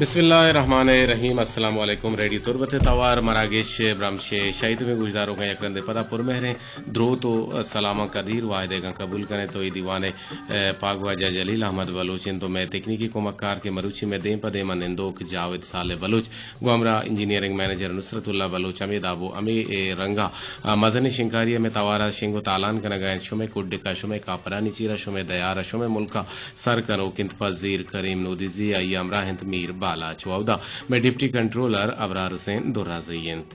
بسم اللہ الرحمن الرحیم۔ السلام علیکم۔ ریڈیو تربت ءِ توار مراگش ءِ برمش ءِ شاہی تمیں گوشداروکاں یک رندے پدا پر مہریں دروت و سلاماں قدیر واحد ءَ گاں قبول کن ات و اے دیوان ءِ، اے، پاگواجہ جلیل احمد بلوچ انت و مئے تکنیکی کمکار کہ مروچی مئے دیم پہ دیم ءَ نندوک جاوید صالح بلوچ گوں ہمراہ انجینئرنگ منیجر نصرت اللہ بلوچ ہمے داب و ہمے، اے، رنگ ءَ، آ، مزنیں شنگکاری ءَ مئے توار ءَ شنگ و تالان کنگ ءَ انت۔ شمئے کڈک ءَ، شمئے کاپرانی چیر ءَ، شمئے دیار ءَ، شمئے ملک ءَ سر کنوک انت پہ زیر کریم نودیزی، آئی ءِ ہمراہ انت میر بالاچ و اودا مئے ڈپٹی کنٹرولر ابرار حسین درازئی انت۔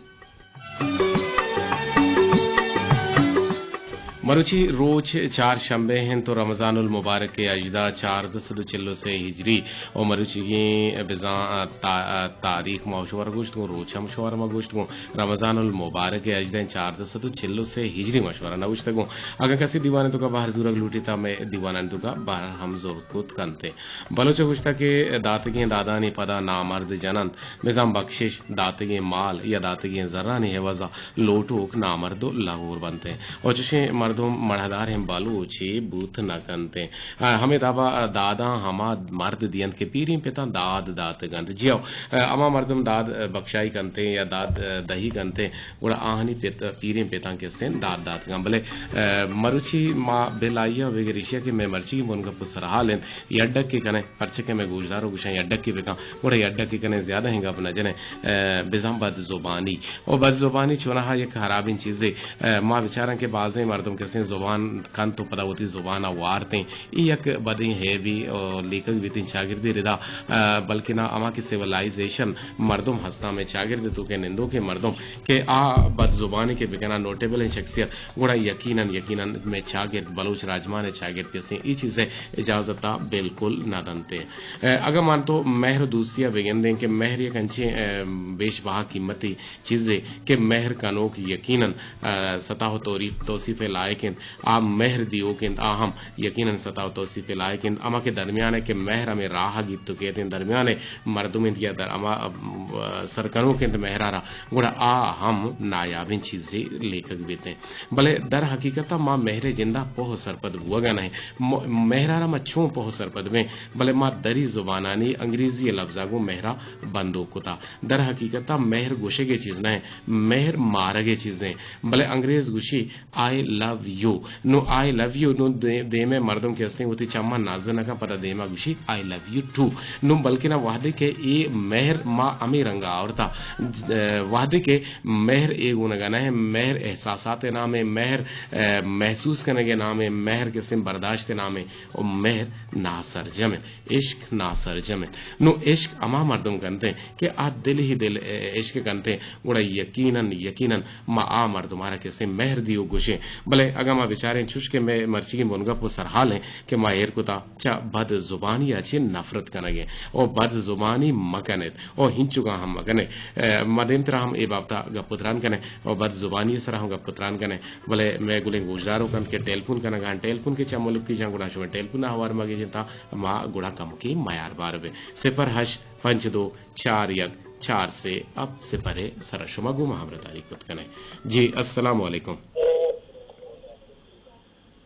مروچی روچ چار شنبے انت و رمضان المبارک ءِ ہژدہ، چاردہ سد و چل و سے ہجری و مروچیگیں بزاں تا-، تاریخ ما شمارا گوشت گوں، روچ ہم شمارا ما گوشت گوں، رمضان المبارک ءِ ہژدہ، چاردہ سد و چل و سے ہجری ما شمارا نہ گوشتگ گوں۔ اگاں کسی دیوان ءِ توکا بہر زورگ لوٹیت، مئے دیوانانی توکا بہر ہم زور کت کنت۔ بلوچ ءَ گوشتگ کہ داتگیں دادانی پدا نامرد جننت، بزاں بکشش، داتگیں مال یا داتگیں زرانی عوض ءَ لوٹوک نامرد و لہور بنت انت۔ و چشیں مردم مڑاہداریں بلوچے بوت نہ کنت انت۔ آ، ہمے دابا داداں ہما مرد دینت کہ پیریں پتاں داد داتگ انت۔ جی ہو، آ، ہما مردم داد بکشائی کنت انت یا داد دہی کنت انت، گڑا آہانی پت، پیریں پتاں کسیں داد داتگ انت۔ بلے، آ، مروچی ما بل آئی ءَ بگر ایشی ءَ کہ مئے مرچیگیں بنگپ و سرحال انت، یک ڈکے کنیں، پرچہ کہ مئے گوشدار و گوشاں یک ڈکے بکن، گڑا یک ڈکے کنیں، زیادہ ہیں گپ نہ جنیں۔ آ، بزاں بد زبانی۔ و بد زبانی چوناہا یک ہرابیں چیزے۔ آ، ما بچاراں کہ بازیں مردم کسیں زبان کنت و پدا وتی زبان ءَ وارت انت۔ ای یک بدیں ہیبے و لیکگ بیت انت چاگردے ردا، آ، بلکنا ہما کہ سیولائزیشن مردم ہستاں، مئے چاگرد توکے نندوکیں مردم کہ آ بد زبانی کہ بکناں نوٹیبلیں شخصیت، گڑا یقیناً، یقیناً مئے چاگرد، بلوچ راجمان ءِ چاگرد کسیں ای چیز ءِ اجازت ءَ بالکل نہ دنت۔ اے، اگاں من تو مہر و دوستی ءَ بگندیں کہ مہر یک انچیں، اے، بیش بہا قیمتی چیزے کہ مہر کنوک یقیناً، اے، ستا و توری-، توصیف ءِ لائق انت، آ مہر دیوک انت، آ ہم یقیناً ستا و توصیف ءِ لائق انت۔ ہما کہ درمیان ءَ کہ مہر ہمے راہ ءَ گیپت و کیت انت، درمیان ءِ مردم انت یا در ہما، اے، سر کنوک انت مہر ءَ را، گڑا آ ہم نایابیں چیزے لیکگ بیت انت۔ بلے در حقیقت ءَ ما مہر ءِ جند ءَ پوہ سرپد بوگ ءَ نہ ایں۔ م-، مہر ءَ را ما چون پوہ سرپد بیں، بلے ما دری زبانانی انگریزی ءِ لبز ءَ گوں مہر ءَ بندوک کتا۔ در حقیقت ءَ مہر گوشگ ءِ چیز نہ ایں، مہر مارگ ءِ چیز ایں۔ بلے انگریز گوشی، آئی لو یو۔ نوں آئی لو یو، نوں دے-، دیم ءِ مردم کہ ہستیں وتی چماں نز نہ کن، پدا دیم ءَ گوشی، آئی لو یو ٹو۔ نوں بلکنا وہدے کہ اے مہر ما ہمے رنگ ءَ آورتا، ج-، وہدے کہ مہر اے گونگ ءَ نہ ایں، مہر احساسات ءِ نام ایں، مہر، اے، محسوس کنگ ءِ نام ایں، مہر کسیں برداشت ءِ نام ایں، و مہر ناسرجم ایں، عشق ناسرجم ایں۔ نوں عشق ہما مردم کنت ایں کہ آ دل ہی دل، اے، عشق کنت ایں، گڑا یقیناً، یقیناً ما آ مردم ءَ را کسیں مہر دیوک گوشیں۔ بلے اگاں ما بچاریں چوش کہ مئے مرچیگیں بنگپ و سرحال ایں کہ ما ایر کتا، چہ بد زبانی ءَ چہ نفرت کنگ ءَ ایں و بد زبانی مہ کن ات و ہنچکاں ہم مہ کن ات۔ اے، ما دیمترا ہم اے بابت ءَ گپ و تران کن ایں و بد زبانی ءِ سرا ہم گپ و تران کن ایں، بلے مئے گلیں گوشداروک انت کہ ٹیلیفون کنگ ءَ انت، ٹیلیفون کہ چہ ملک ءَ جاں گڑا شمئے ٹیلیفون ءَ ہوار مہ گیجنت، ما گڑا کمکے میاربار بیں۔ صفر ہشت پنچ دو چار یک چار سے ہفت صفر ءِ سرا شما گوں ما ہمراہداری کت کن ات۔ جی، السلام علیکم۔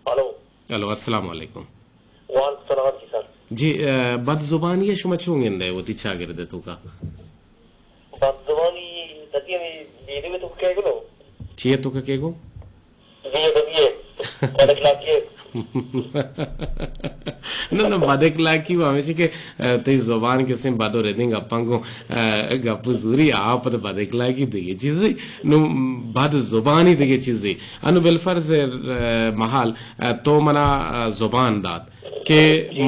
ہلو۔ ہلو، السلام علیکم۔ وعلیکم السلام جی سر۔ جی، اے، بد زبانی ءَ شما چون گندئے وتی چاگرد ءِ توکا؟ بد زبانی، تتی ہمیں دیدے میں تو کہہ گلو۔ چی ءِ توکا کہہ گو؟ بی اے، بی اے، بد اخلاقی ءِ۔ نہ، نہ، بد اخلاقی و ہمیشی کہ، اے، تئی زبان کسیں بد و ردیں گپاں گوں، اے، گپ و زوری، آ پد بد اخلاقی دگہ چیزے، نوں بد زبانی دگہ چیزے۔ انوں بالفرض، اے، محال، اے، تو منا، اے، زبان دات کہ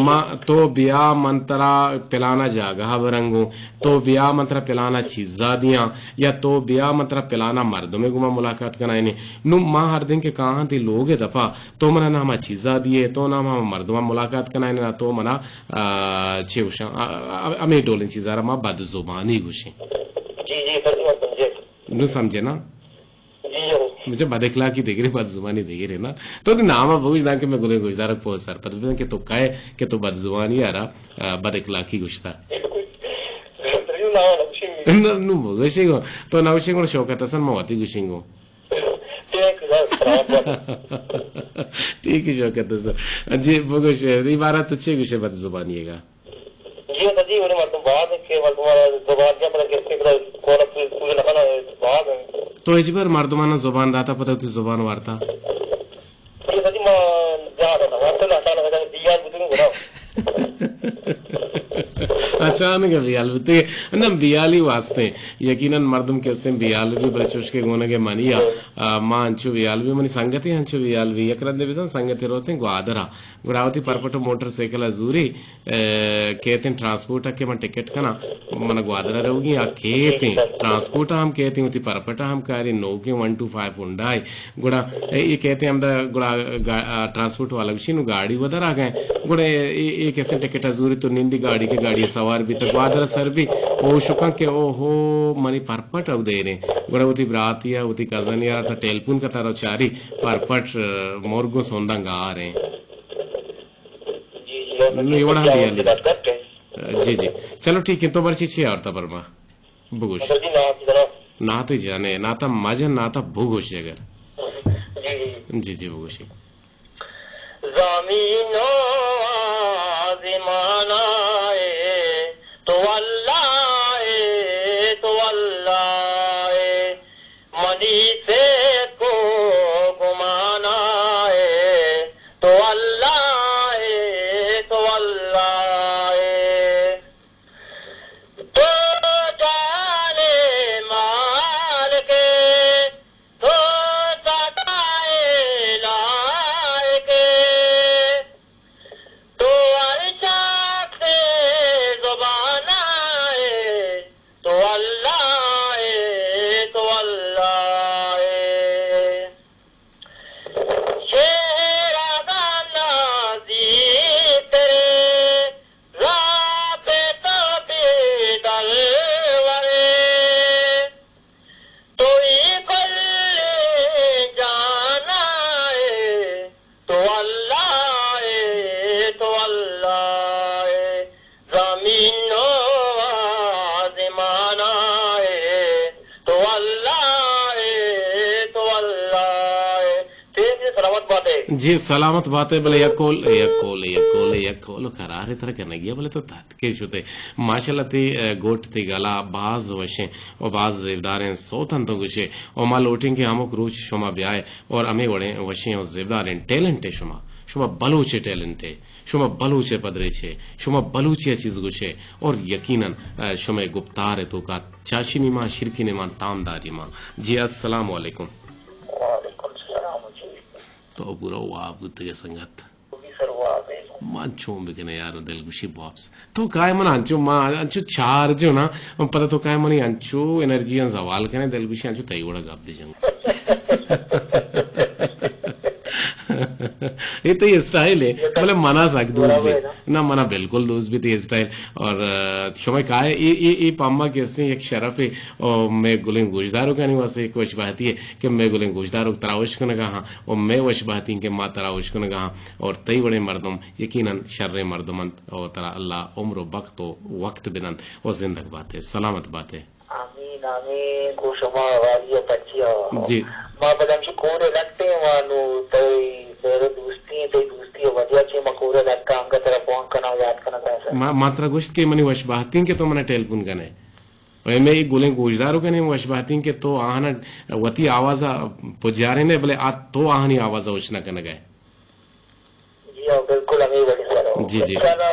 ما، تو بیا من ترا پلانا جاگہ ءَ برنگوں، تو بیا من ترا پلانا چیزا دیاں، یا تو بیا من ترا پلانا مردمے گوما ملاقات کنائینیں۔ نوں ما ہر دن کہ کاہاں تئی لوگ ءِ دپا، تو منا نہ ہما چیزا دیئے، تو نہ ہما مردماں ملاقات کنائینئے، نہ تو منا، آ، چے گوشاں، آ، آ، ہمے ڈولیں چیزا را ما بد زبانی گوشیں۔ جی، جی، سر، ما سمجھے۔ نوں سمجھے نا؟ جی، جی۔ مجھے بد اخلاقی دگرے، بد زبانی دگرے نا۔ تو نی نام بگوش داں کہ مئے گلیں گوشداروک پوہ سرپد ببنت کہ تو کئے کہ تو بد زبانی ءَ را، آ، بد اخلاقی گوشتا۔ نوں نہ گوشیں۔ نوں، نوں بگوشیں گو۔ تو نہ گوشیں گو، شوکت حسن ما وتی گوشیں گو۔ ٹھیک ہے، سلامت بات۔ ٹھیک ہے، شوکت حسن۔ جی، بگوش، اے بارہ تو چے گوشے بد زبانی ءَ گا؟ جی، اے سجی وڑیں مردم باز انت کہ مردماں زبان جاہ پدا کسے پدا کون ءَ پوری، پوری نہ کناں، باز انت۔ تو ہچبر مردماناں زبان داتا پدا وتی زبان وارتا؟ اے سجی ما جاہ نہ وارتا، اچانک بیال بوتگیں گڑا۔ اچانک بیال بوتگیں۔ نہ، بیالی واسطے۔ یقیناً مردم کہ استیں بیال بی، بلے چوش کہ گونگ ءَ منی ءَ، آ، ما انچو بیال بی، منی سنگتے انچو بیال بی۔ یک رندے بزاں سنگتے روتیں گوادر ءَ۔ گڑا وتی پرپٹ ءُ موٹر سائیکل ءَ زوری، اے، کیتیں ٹرانسپورٹ ءَ کہ من ٹکٹ کناں، من گوادر ءَ روگی آ کیتیں ٹرانسپورٹ ءَ ہم کیتیں، وتی پرپٹ ءَ ہم کاری، نوکیں ون ٹو فائیو ہونڈا ءَ۔ گڑا اے، اے کیتیں ہمدا گڑا گا-، آ، ٹرانسپورٹ والا گوشی نوں گاڑی ودر آ گئے۔ گڑا اے، اے، اے کسیں ٹکٹ ءَ زوری تو نندی گاڑی کہ گاڑی ءَ سوار بی تو گوادر ءَ سر بی، او شکاں کہ او ہو منی پرپٹ ءَ ادیریں۔ گڑا وتی براتی ءَ، وتی کزن ءَ را ٹیلیفون کتا رو چاری پرپٹ، آ، مرگ ءُ سونداں گار ایں۔ جی، جی، نوں اے وڑا ہم بیالی۔ جی، جی۔ چلو ٹھیک ہے، تو مرچی چی آورتا پر ما؟ بگوش۔ مطلب جی، نعت جناب۔ نعت جنے، نعت مجن، نعت بگوش اگر۔ جی، جی۔ جی، جی، بگوشی۔ زمین و آزمان آئے، تو اللہ اے، تو اللہ اے۔ منی شک و گمان آئے، تو اللہ اے، تو اللہ اے۔ تو جان مالک اے، تو سزائے لائق اے۔ تو ہر شخص زبان آئے، تو اللہ اے، تو اللہ اے۔ شیر اگاں نازیک ترے، رب تو بے دلورے۔ تو ہی کل جانا ہے، تو اللہ ہے، تو اللہ ہے، زمین و آزمان ہے، تو اللہ ہے، تو اللہ ہے۔ ٹھیک ہے، سلامت بات ہے۔ جی، سلامت بات ہے، بلے یک کول، یک کول، یک کول، یک کول قرار ہے ترا کرنے گیا، بلے تو تات کے شتے۔ ماشاءاللہ تئی، اے، گوٹ تئی گلا باز وشیں و باز زیبداریں سوتاں تو گوشے و ما لوٹیں کہ ہمک روچ شما بیائے اور ہمے وڑیں وشیں و زیبداریں ٹیلنٹ ئے شما، شما بلوچ ٹیلنٹ ئے، شما بلوچ پدریچ ئے، شما بلوچی چیز گوشے اور یقیناً، اے، شمئے گپتار توکا چاشنی مان، شرکنی مان، تامداری مان۔ جی، السلام علیکم۔ وعلیکم السلام جی۔ تو برو واب بوتگے سنگت۔ من چون بکناں یار، دلگوشی بوپس۔ تو کائے من انچو، ما انچو چارج نا، پدا تو کائے منی انچو انرجی آں زوال کنے، دلگوشی انچو تئی وڑا گپ بجن۔ اے تئی اسٹائل ہے، بلے منا سک دوست بی۔ نہ، منا بالکل دوست بی تئی اسٹائل۔ اور، آ، شما کائے، اے، اے، اے پما کہ استیں یک شرف ہے، اور مئے گلیں گوشداروکانی واسطے یک وش بہتی ہے کہ مئے گلیں گوشداروک ترا وش کنگا ہاں، و مئے وش بہتیں کہ ما ترا وش کنگا ہاں۔ اور تئی وڑیں مردم یقیناً شریں مردم انت، و ترا اللہ عمر و بخت و وقت بدنت و زندگ باتے، سلامت باتے۔ آمین، آمین۔ گوں شما والی ء پچی ء۔ جی۔ ما پد ہمشی کور ء لگتے ما نو تئی سیر دوستی، تئی دوستی ء وجہ چے ما کور ء لگتا انگت ترا فون کنا یاد کنا۔ ما، ما ترا گوشت کہ منی وش بہتیں کہ تو منا ٹیلیفون کنے۔ و ہمے گلیں گوشداروکانی ہم وش بہتیں کہ تو آہانا وتی آواز ء پجارین ئے، بلے آ تو آہانی آواز ء وش نہ کنگ ء۔ جی ہاں، بالکل ہمے وڑیں سر۔ جی، جی۔ انشاءاللہ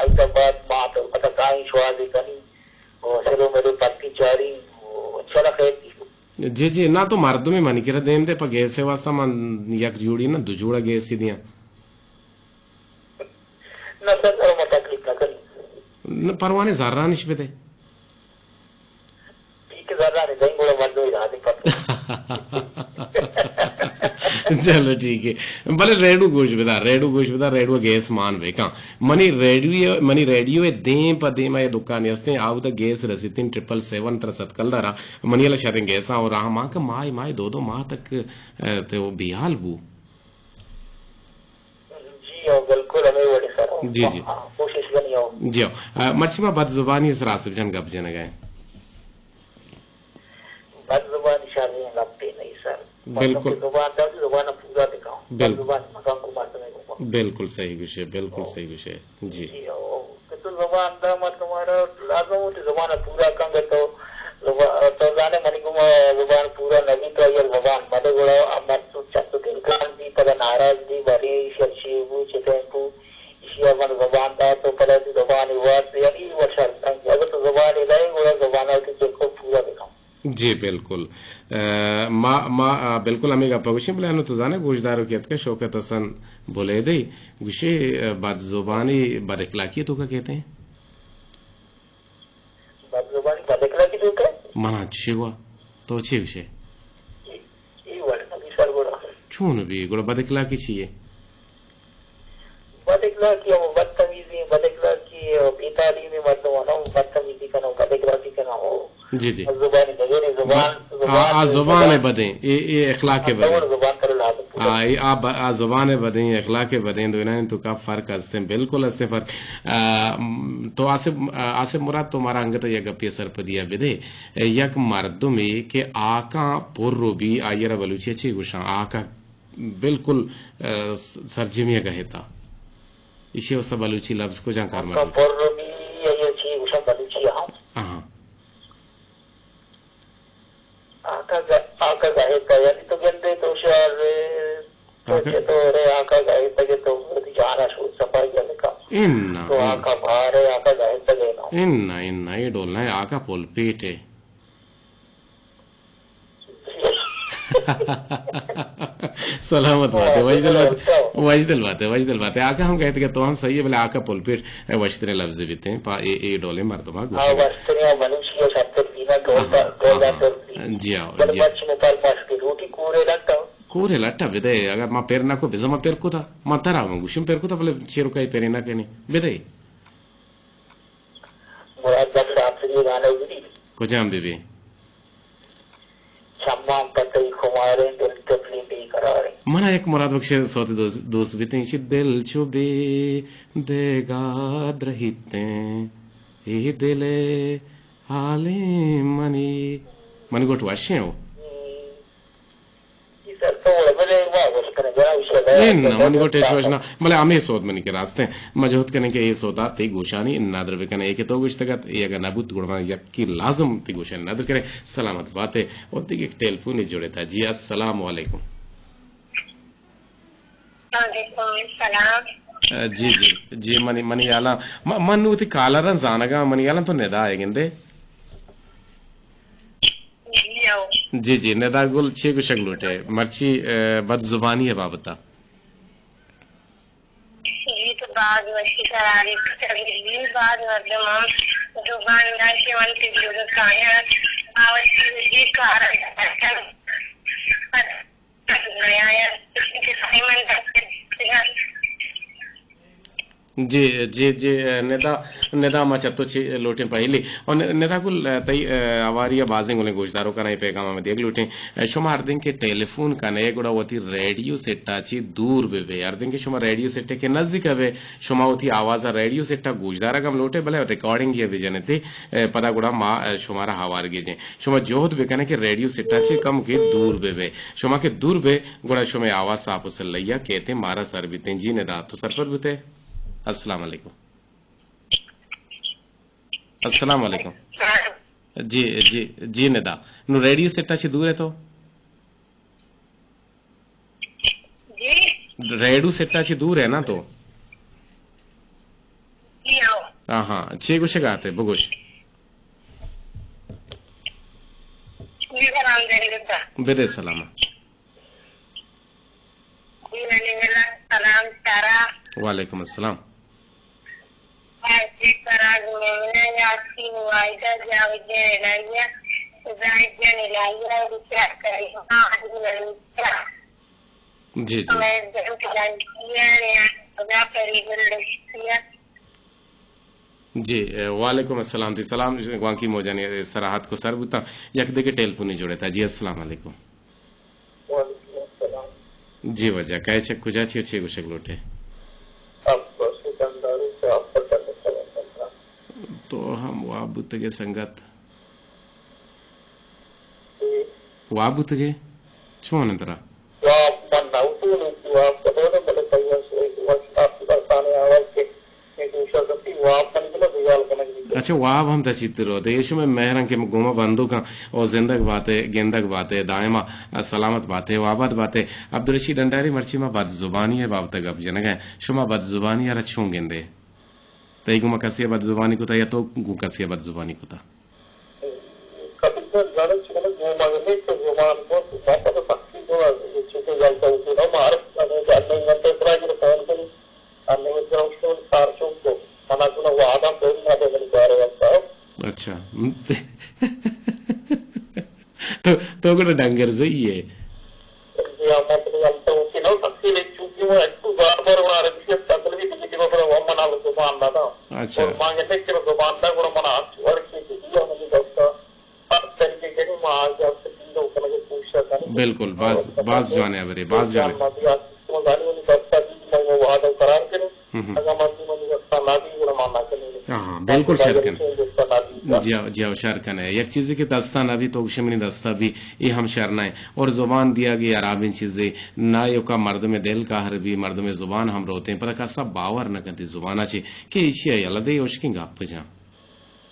آئندہ بعد ما تو پتہ کائیں شوازے کنی و سلو ملو پکی چاری و انشاءاللہ خیر بی۔ جی، جی، نہ تو مردمے منی کرا دیم دے، پہ گیس ء واسطہ من یک جوڑی نہ دو جوڑا گیس ہی دیاں۔ نہ سر، ما تکلیف نہ کنی۔ نہ، پروانے زرانش بدے۔ ٹھیک ہے، زرانش دیں، گڑا مردم ارادے پتہ۔ چلو ٹھیک ہے، بلے ریڈو گوش بدا، ریڈو گوش بدا، ریڈو گیس مان بکن۔ منی ریڈیو، منی ریڈیو ء دیم پہ دیم ء دکانے ہستیں، آودا گیس رسیتیں ٹرپل سیون ترا ست کلدارا، منی اللہ شریں گیساں اور راہ مان کہ ماہ، ماہ دو دو ماہ تک، اه، تو بیحال بو۔ جی ہو، بالکل ہمے وڑے سر۔ جی، جی۔ ہاں، کوشش کنی ہو۔ جی ہو۔ آ، مرچی ما بد زبانی سر آصف جان گپ جنگ ء۔ بد زبانی شریں گپے نہیں سر۔ بالکل۔ مردم کہ زبان دار، زبان پورا بکاؤ۔ بل-، بد زبانی مکان کو مردم کو۔ بالکل صحیح گوشے، بالکل صحیح گوشے۔ جی۔ جی ہو۔ زبان دا مردم ءَ را لازم وتی زبان ءَ پورا کنگ ءَ تو زبا-، تو زانے منی گوما زبان پورا نہ بیت تو اگر زبان مدے گڑا آ مرد چنت دلگران بی، پدا ناراض بی، بلے ایشی ءَ چی بو، چتیں بو، ایشی ءَ من زبان دات تو پدا وتی زبان ءَ وارت، یعنی اے وشارتنگ اگر تو زبان ءَ دئے گڑا زبان ءَ وتی بالکل پورا بکن۔ جی بالکل۔ ءَ، ما، ما، ءَ، بالکل ہمے گپ ءَ گوشیں، بلے انوں تو زانے گوشداروکے اتکہ شوکت حسن بلیدی گوشے، ءَ، بد زبانی بد اخلاقی تو کا کہتے ہیں؟ بد زبانی بد اخلاقی تو کا؟ منا چی وا؟ تو چی گوشے؟ اے، اے وڑ نہ بی سر گڑا۔ چون بی؟ گڑا بد اخلاقی چی ہے؟ بد اخلاقی ہم بدتمیزی، بد اخلاقی بے تعلیمی مردم ہم بدتمیزی کنو، بد اخلاقی کنو۔ جی، جی۔ زبانی بغیر زبان، آ، زبان آ زبان بدیں، اے، اے اخلاق بدیں۔ زبان پر لازم پورا۔ آ، اے آ ب-، آ زبان بدیں، اخلاق بدیں، دوئینانی تو کا فرق ہستیں، بالکل ہستیں فرق۔ آ، م، تو آصف، آ، آصف مراد تو مارا انگت یک گپے سرپدی ءَ بدے۔ یک مردمے کہ آکاں پر بی، آئی ءَ را بلوچی ءَ چے گوشاں؟ آکا بالکل، ءَ، س-، سرجمی ءَ گہتا۔ ایشی ءَ واسطہ بلوچی لفظ کجا کارمرز؟ آکا پر بی، آئی ءَ چے گوشاں بلوچی ءَ؟ ہاں۔ آکا گ-، آکا گہتا، یعنی تو گندے تو شاید تو آکا چطور ہے، آکا گہتا کہ تو وتی جانا شو سفر جنکا۔ انا، تو انا۔ آکا بھار ہے، آکا گہتا گئے نا۔ انا، انا، اے ڈول نہ، آکا پل پیٹ ہے۔ سلامت بات ہے، وجدل بات ہے، وجدل بات ہے، وجدل بات ہے۔ آقا ہم کہتے کہ تو ہم صحیح ہے، بلے آقا پل پیٹ، اے، وشتریں لفظ بیتے ہیں، پا اے، اے ڈولیں مردم آ گوشے۔ وشتریں بلوچی شرطر دینا ڈول، ہاں، ڈول ہاں، داتر۔ جی ہاں، بلے جی ہاں۔ بچ مپر پاس کے روٹی کورے لٹا۔ کورے لٹا بدے، اگر ما پیر نہ کو، بزا ما پیر کو تھا، ما ترا ما گوشم پیر کو تھا، بلے چیرو کئی پیرے نہ کہنے، بدے۔ مراد بخش آفریدی گانا بی۔ کجام بی بی؟ چماں پہ تئی خماریں دل طفلیں بے قراریں۔ منا یک مراد بخش سوت دوست، دوست بیتیں، ایشی دل چو بے دیگا درہیتیں، اے دل حالیں منی، منی گوٹ وشیں ہو۔ اے سر تو بلے ما گوش کنیں، جناب، ایشی ءَ اناں، من گوٹ ہچ وش نہ، بلے ہمے سوت منی کہ راستیں۔ ما جہد کنیں کہ اے سوتا تئی گوشانی ندر بکنیں۔ اے کہ تو گوشتگ ات، اے اگاں نہ بوت، گڑا ما یکی لازم تئی گوشانی ندر کنیں۔ سلامت بات ئے۔ اور دگہ یک ٹیلیفونے جوڑ اتا۔ جی، السلام علیکم۔ وعلیکم السلام۔ جی، جی، جی، منی، منی حالاں، م-، من وتی کالراں زانگاں، منی حالاں تو ندا ئے گندے۔ جی، آؤ۔ جی، جی، ندا گل چے گوشگ لوٹے؟ مرچی، ءَ، بد زبانی ءِ بابت ءَ۔ جی، تو باز وشی قرار جی، باز مردم ہم زبان ناشی ونتی بزرگ کایا، آوتی جی کارا جی، جی، جی، ندا، ندا ما چہ تو چے لوٹیں پہلی۔ اور ن-، ندا گل، تئی، ءَ، ہواری ءَ بازیں گلیں گوشداروکاں اے پیغام ءَ دیگ لوٹیں۔ ءَ، شما ہردیں کہ ٹیلیفون کن ئے گڑا وتی ریڈیو سیٹ ءَ چہ دور بہ بئے۔ ہردیں کہ شما ریڈیو سیٹ ءَ کہ نزیک بہ بئے، شما وتی آواز ءَ ریڈیو سیٹ ءَ گوشدارگ ہم لوٹ ئے، بلے ریکارڈنگ ءَ بہ جن ات ئے، ءَ، پدا گڑا ما، ءَ، شمارا ہوار گیجیں۔ شما جہد بہ کن ئے کہ ریڈیو سیٹ ءَ چہ کم کہ دور بہ بئے۔ شما کہ دور بئے، گڑا شمئے آواز صاف و سلہیا کیت ءُ مارا سر بیتیں۔ جی ندا، تو سرپد بوتے؟ السلام علیکم۔ السلام علیکم۔ جی، جی، جی ندا۔ نو ریڈیو سیٹ ءَ چہ دور ئے تو؟ جی؟ ریڈیو سیٹ ءَ چہ دور ئے نا تو؟ جی ہاں۔ ہاں، ہاں۔ چے گوشگ ءَ ات ئے؟ بگوش۔ جی سلام علیکم۔ بدے سلام۔ جی، منی ملا سلام ترا۔ وعلیکم السلام۔ آج فراز مومنہ، یاسین واحدہ، جاوید جان الہیہ، زاہد جان الہیہ، رچا کریمہ، علی ملوچہ، جی، جی۔ عمیر جان کلانچیہ، ریاض خدا، فرید الرشیدیہ۔ جی، اے، وعلیکم السلام۔ تئی سلام گوانکی موجانی سراحت کو سر بوتاں۔ یک دگہ ٹیلیفونی جوڑ اتا۔ جی، السلام علیکم۔ وعلیکم السلام۔ جی واجہ، کئے چہ کجا چے، چے گوشگ لوٹے؟ آپ سکندری سے آپ پر کرنے کا۔ تو ہم واب بوتگے سنگت۔ جی۔ واب بوتگے؟ چون اندرا؟ واب من نہ اتوں، واب کتو نہ، بلے پہیا سے وقت آپ کی برسانے آواز کے کوشش اتی واب منی دل ءَ بیگال کنگ بیت۔ اچھا، واب ہم تچیت روت۔ اے شمئے مہراں کہ گوما بندوکاں، او زندگ باتے، گندگ باتے، دائما سلامت باتے، و آباد باتے۔ عبدالرشید ڈنڈاری، مرچی ما بد زبانی ءِ بابت ءَ گپ جنگ ءَ ایں۔ شما بد زبانی ءَ را چون گندے؟ تئی گوما کسے ءَ بد زبانی کتا یا تو گوں کسے ءَ بد زبانی کتا؟ کبھی تو زیادہ چکنا گوما گندے کہ زبان کو واپس سختی کو چیزیں جانتا ہوں کہ ہم عارف انہیں گھنٹے پر آگے فون کری، انہیں گھنٹے کار چون کو منا کنه و آدم تو این نده منی کار واسطه۔ اچھا۔ تو، تو گڑا ڈنگر زئی ئے۔ جی ہاں، من تو ہم تو کہ نو سختی لے چونکہ وہ ایک تو بار بار وہ عربی سے تکلیف بھی دیتی وہ پر وہ منا زبان نہ تھا۔ اچھا۔ اور مانگے تھے کہ زبان تھا، گڑا منا ہر چیز کی تھی، اور مجھے دوستا ہر طریقے کے ما آج آپ سے دین کو کرنے کی کوشش کریں۔ بالکل، باز، باز جوان ہے، برے، باز جوان ہے۔ جان ماضی آپ کو دانی والی دوستا بھی میں وہ وعدہ قرار کروں۔ ہم ہم۔ اگاں مردم منی دستا نہ بی، گڑا ما نہ کنیں۔ ہاں، ہاں، بالکل شر کن۔ دستا نہ بی۔ جی ہاں، جی ہاں، شر کن ہے۔ یک چیزے کہ دستا نہ بی، تو گوشے منی دستا بی، اے ہم شر نہ ہے۔ اور زبان دیگ اے حرابیں چیزے، نہ ایوکا مردم دل قہر بی، مردم زبان ہم روتیں، پدا کسا باور نہ کنتی زبانا چے کہ ایشی یلہ دے اشکیں گپ جاں۔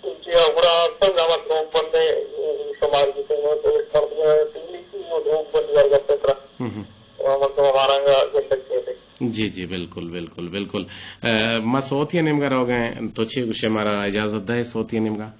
جی ہاں، گڑا اصل زحمت روک بندے شمار جیتے ہیں، تو اس مردم دلی کی وہ روک بندی اور گپ ترا۔ ہم ہم۔ تو ہم تو ہمارا گندگ کہتے۔ جی، جی، بالکل، بالکل، بالکل۔ اے، ما صوتی نیمگا روگ ءَ ایں، تو چے گوشے، مارا اجازت دے صوتی نیمگا؟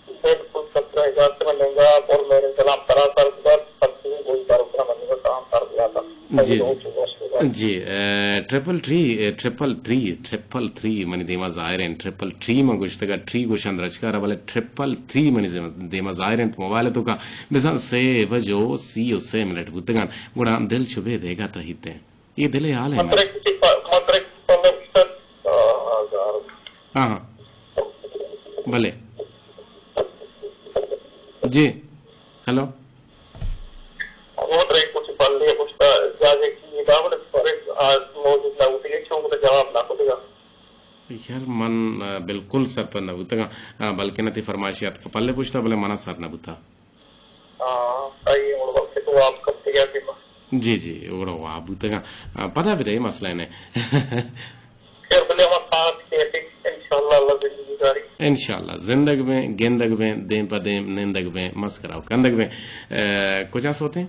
بالکل، سر، اجازت میں لیں گا اور میرے سلام ترا سر، سر، سر، کوئی بار اتنا من کا سلام سر دیا تھا۔ جی، جی۔ جی، اے، ٹرپل تھری، اے، ٹرپل تھری، ٹرپل تھری منی دیما ظاہر ہیں، ٹرپل تھری من گوشتگا، تھری گوشن درچکارا، بلے ٹرپل تھری منی دیما، دیما ظاہر ہیں، موبائل تو کا بزاں سے بجو سی و سے منٹ بوتگان، گڑا دل چو بے دیگا ترہیت ہیں۔ اے دل ءِ حال ہے۔ مطرح کسی پا-، مطرح کسی پندرہ بیست، آ، ہزار۔ ہاں، ہاں۔ بلے۔ جی۔ ہیلو۔ مطرح کسی پندرہ بیست، جاگے کی دامن فرق، آ، موجود نہ ہوتی ہے، چونکہ جواب نہ ہوتی ہے۔ یار من، آ، بالکل سرپد نہ بوتگاں، آ، بلکن تئی فرمائش اتک پلے پشتا، بلے منا سر نہ بوتا۔ ہاں، آئی اڑ وقت تو آپ کب تک آتے؟ جی، جی، اڑ واب بوتگاں۔ آ، پدا بھی رہی مسئلہ نے۔ خیر، بلے ہم ساتھ کے تھے، انشاءاللہ اللہ زندگی داری۔ انشاءاللہ، زندگ بیں، گندگ بیں، دیم پہ دیم نندگ بیں، مسکرا و کندگ بیں۔ اے، کجا سوتے ہیں؟